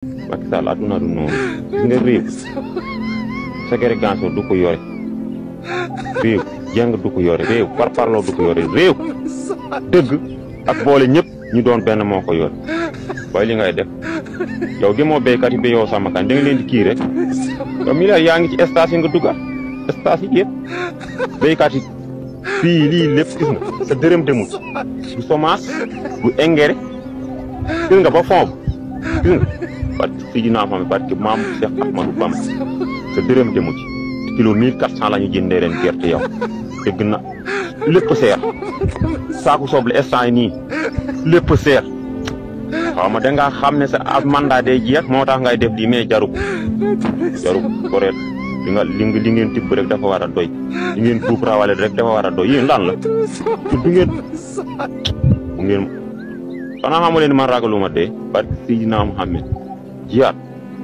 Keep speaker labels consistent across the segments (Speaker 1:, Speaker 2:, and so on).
Speaker 1: Macky Sall aduna du noonu gis nga réew ségrégation du ko yore réew jàng du ko yore réew parparloo du ko yore réew dëgg ak boole ñëpp ñu doon benn moo ko yore waaye li ngay def yow gëmoo béykat yi béyoo sàmmkat da nga leen di kii rek yow milliards yaa ngi ci station nga duggaat station yëpp béykat yi fii lii lépp gis nga sa dërëm demul du semence du engrais gis nga ba fond gis nga parce que fii dinaa xam parce que maam Cheikh Ahmadou Bamba sa dërëm demul ci kilo 1400 la ñu jëndee ren gerte yow dégg na lépp seer saaku soble instant yi nii lépp seer xaw ma dangaa xam ne sa mandat day jeex moo tax ngay def lii mais jaru ko correct li ngeen tibb rek dafa war a doy li ngeen buub rawale rek dafa war a doy yéen lan la du ngeen xanaa xamu leen man ragaluma dee parce que Seydina Muhammad jiyaat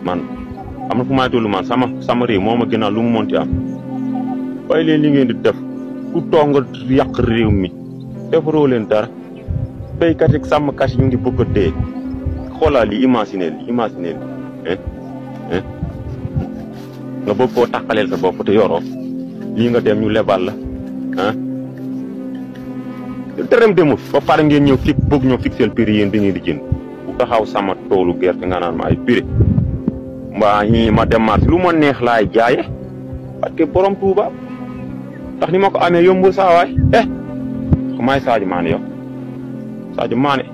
Speaker 1: man am na fu may tollu man sama réew moo ma gënal lu mu monti am waaye leen li ngeen di def ku toog nga yàq réew mi defaroo leen dara béykat yi sàmmkat yi ñu ngi bëgg a dee xoolal li imaginer nga bëgg koo tàqaleel sa bopp te yoroo lii nga dem ñu lebal la dërëm demul ba pare ngeen ñëw bëgg ñoo fixel prix yéen bi ngeen di jënd bu taxaw sama toolu gerte nga naan ma ay prix mbaa ñii ma dem marché lu ma neex laay jaaye parce que borom Touba ndax ni ma ko amee yombul saa waay may Sadio Mané yow Sadio Mané